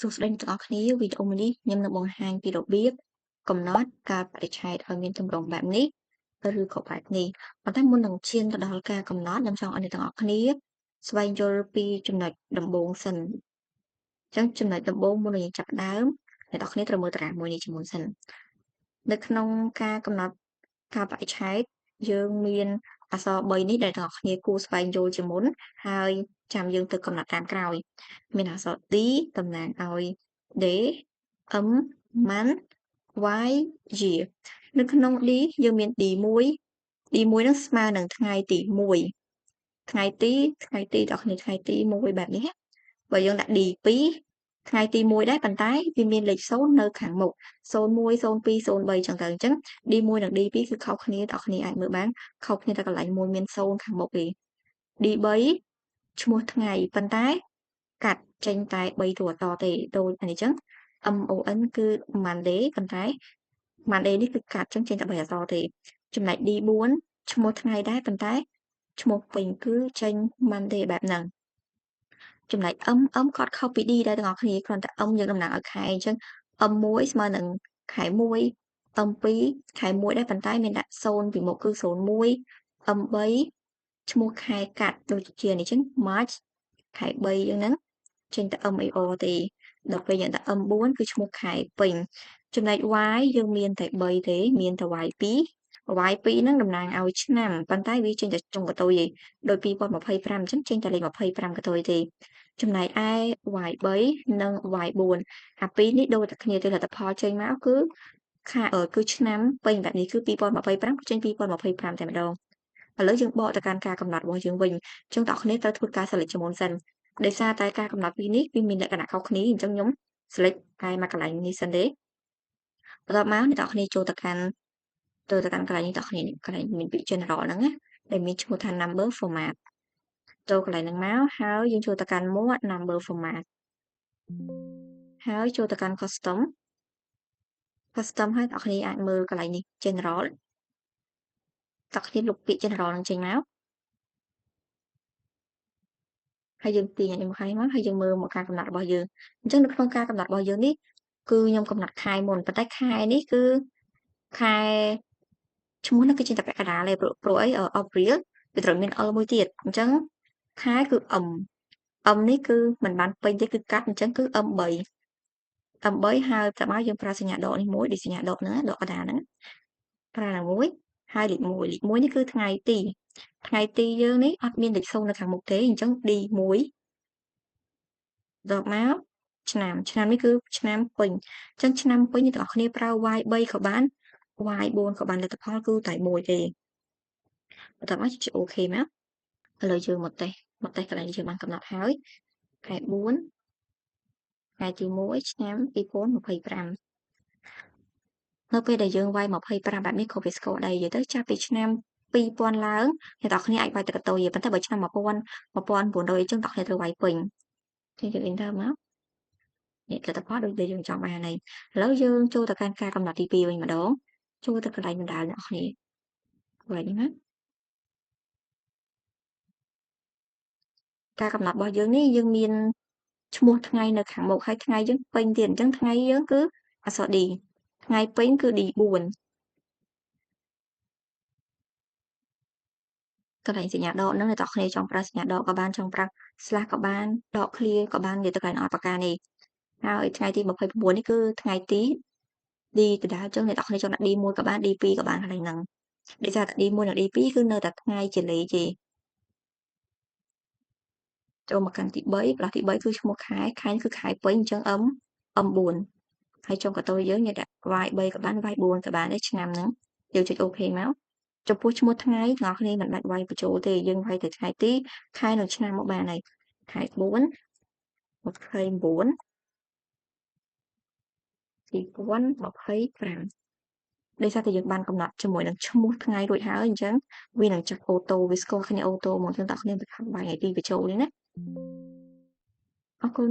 សួស្តីអ្នកទាំងអស់គ្នាវីដេអូមួយនេះខ្ញុំនឹងបង្ហាញពីរបៀបកំណត់កាលបរិច្ឆេទឲ្យមានទម្រង់បែបនេះឬក៏បែបនេះប៉ុន្តែមុននឹងឈានទៅដល់ការកំណត់ខ្ញុំចង់ឲ្យអ្នកទាំងអស់គ្នាស្វែងយល់ពីចំណុចដំបូងសិនអញ្ចឹងចំណុចដំបូងមុននឹងយើងចាប់ផ្ដើមអ្នកទាំងអស់គ្នាត្រូវមើលតារាងមួយនេះជាមុនសិននៅក្នុងការកំណត់កាលបរិច្ឆេទយើងមានអក្សរ3នេះដែលទាំងអស់គ្នាគួរស្វែងយល់ជាមុនហើយចាំយើងទៅកំណត់តាមក្រោយមានអក្សរ D តំណាងឲ្យ D M month Y year នៅក្នុង D យើងមាន D1 D1 នឹងស្មើនឹងថ្ងៃទី1ថ្ងៃទីដល់គ្នាថ្ងៃទី1បែបនេះបើយើងដាក់ D2 ថ្ងៃទី1ដែរប៉ុន្តែវាមានលេខ0នៅខាងមុខ01 02 03ចឹងទៅអញ្ចឹង D1 និង D2 គឺខុសគ្នាដល់គ្នាអាចមើលបានខុសគ្នាតែកន្លែងមួយមាន0ខាងមុខទេ D3 ឈ្មោះថ្ងៃប៉ុន្តែកាត់ចេញតែ3តួអក្សរទេដូចអានេះចឹង MON គឺ Monday ប៉ុន្តែ Monday នេះគឺកាត់ចឹងចេញតែ3អក្សរទេចំណែក D4 ឈ្មោះថ្ងៃដែរប៉ុន្តែឈ្មោះពេញគឺចេញ Monday បែបហ្នឹងចំណែក M M ក៏ខុសពី D ដែរទាំងអស់គ្នាគ្រាន់តែ M យើងតំណាងឲ្យខែអញ្ចឹង M1 ស្មើនឹងខែ1 M2 ខែ1ដែរប៉ុន្តែមានដាក់0ពីមុខគឺ01 M3 ឈ្មោះខែកាត់ដូចជានេះចឹង March ខែ3យ៉ាងហ្នឹងចេញតែ MAR ទេដល់ពេលយើងដាក់ M4 គឺឈ្មោះខែពេញចំណែក Y យើងមានតែ3ទេមានតែ Y2 Y2 ហ្នឹងតំណាងឲ្យឆ្នាំប៉ុន្តែវាចេញតែចុងកតុយឯងដោយ2025អញ្ចឹងចេញតែលេខ25កតុយទេចំណែកឯ Y3 និង Y4 អាពីរនេះដូចតែគ្នាទេលទ្ធផលចេញមកគឺខែគឺឆ្នាំពេញបែបនេះគឺ2025ចេញ2025តែម្ដងឥឡូវយើងបកទៅកាន់ការកំណត់របស់យើងវិញអញ្ចឹងបងប្អូនត្រូវធ្វើការ select ជាមុនសិនដោយសារតែការកំណត់ពីរនេះវាមានលក្ខណៈខុសគ្នាអញ្ចឹងខ្ញុំ select តែមកកន្លែងនេះសិនទេបន្ទាប់មកអ្នកទាំងអស់គ្នាចូលទៅកាន់កន្លែងនេះទាំងអស់គ្នាកន្លែងមានពាក្យ general ហ្នឹងណាដែលមានឈ្មោះថា number format ចូលកន្លែងហ្នឹងមកហើយយើងចូលទៅកាន់ more number format ហើយចូលទៅកាន់ custom ហើយបងប្អូនអាចមើលកន្លែងនេះ general បងប្អូនលុបពាក្យ general ហ្នឹងចេញមកហើយយើងទាញអានេះមកហើយមកហើយយើងមើលមកការកំណត់របស់យើងអញ្ចឹងនៅក្នុងការកំណត់របស់យើងនេះគឺខ្ញុំកំណត់ខែមុនប៉ុន្តែខែនេះគឺខែឈ្មោះនោះគឺចេញតែពាក់កណ្ដាលទេព្រោះអី April វាត្រូវមាន L មួយទៀតអញ្ចឹងខែគឺ M M នេះគឺមិនបានពេញទេគឺកាត់អញ្ចឹងគឺ M3 M3 ហើយតើមកយើងប្រើសញ្ញាដកនេះមួយដូចសញ្ញាដកហ្នឹងដកកណ្ដាលហ្នឹងប្រើនឹងមួយហើយលេខ1លេខ1នេះគឺថ្ងៃទីយើងនេះអត់មានលេខ0នៅខាងមុខទេអញ្ចឹង D1 ដល់មកឆ្នាំនេះគឺឆ្នាំពេញអញ្ចឹងឆ្នាំពេញអ្នកទាំងអស់គ្នាប្រើ Y3 ក៏បាន Y4 ក៏បានលទ្ធផលគឺតែមួយទេបន្ទាប់មកចុច OK មកឥឡូវយើងមកតេស្តកន្លែងនេះយើងបានកំណត់ហើយខែ4ថ្ងៃទី1ឆ្នាំ2025នៅពេលដែលយើងវាយ25បែបនេះក៏វាស្គាល់ដែរនិយាយទៅចាប់ពីឆ្នាំ2000ឡើងអ្នកទាំងអស់គ្នាអាចវាយទៅកតុយប៉ុន្តែបើឆ្នាំ1000 1900អញ្ចឹងអ្នកទាំងអស់គ្នាត្រូវវាយពេញចឹងយើង enter មកនេះលទ្ធផលដូចដែលយើងចង់បានហើយឥឡូវយើងចូលទៅកាន់ការកំណត់ទី2វិញម្ដងចូលទៅកន្លែងបណ្ដាលអ្នកគ្នាកន្លែងនេះណាការកំណត់របស់យើងនេះយើងមានឈ្មោះថ្ងៃនៅខាងមុខហើយថ្ងៃយើងពេញទៀតអញ្ចឹងថ្ងៃយើងគឺអក្សរ D ថ្ងៃពេញគឺ D4 កន្លែងសញ្ញាដកហ្នឹងអ្នកទាំងគ្នាចង់ប្រើសញ្ញាដកក៏បានចង់ប្រើ slash ក៏បានដក clear ក៏បាននិយាយទៅកន្លែងអត់ប្រការនេះហើយថ្ងៃទី29នេះគឺថ្ងៃទី D ដដែលអញ្ចឹងអ្នកទាំងគ្នាចង់ដាក់ D1 ក៏បាន D2 ក៏បានកន្លែងហ្នឹងដោយសារតែ D1 និង D2 គឺនៅតែថ្ងៃជាលេខទេចូលមកកាន់ទី3ប្លោះទី3គឺឈ្មោះខែគឺខែពេញអញ្ចឹង M M4 ហើយចុងកតុយយើងដាក់ Y3 ក៏បាន Y4 ក៏បានដែរឆ្នាំហ្នឹងយើងចុច OK មកចំពោះឈ្មោះថ្ងៃទាំងអស់គ្នាមិនបាច់វាយបញ្ចូលទេយើងវាយតែថ្ងៃទីខែនិងឆ្នាំមកបានហើយខែ4 29 2025ដោយសារតែយើងបានកំណត់ជាមួយនឹងឈ្មោះថ្ងៃរួចហើយអញ្ចឹងវានឹងចាប់អូតូវាស្គាល់គ្នាអូតូមកចឹងតើគ្នាទៅខាងបាយថ្ងៃទីបញ្ចូលនេះណាអរគុណ